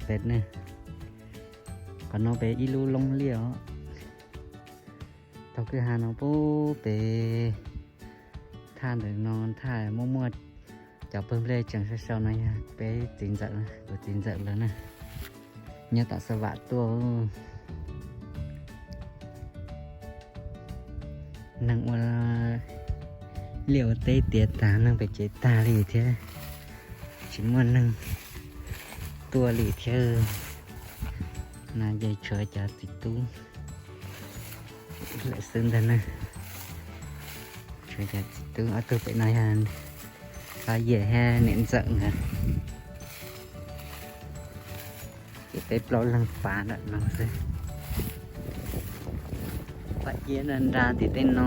Pem ne, qhov no pem ib lub loob liaj os. Taug kwj ha no pub pem thaj ntawm no, thaj muaj muaj cov pawg nplej tseem sau sau no yog peb txiv ntxawm, kuv txiv ntxawm lawv na, nyob tom Xav Vam tuaj. Neeg ua liaj ua teb tiav tag, neeg pem tsev tag li thiab, tsis muaj neeg tuaj li thiab. No ces tshuav cov txiv tub lawm xwb ntag na. Tshuav cov txiv tub ob tug pem no yog Fab Yem thiab niam ntxawm nkawd. Ces peb plaub leeg fav ntawm no xwb. Paj iab nra nra tim tej no.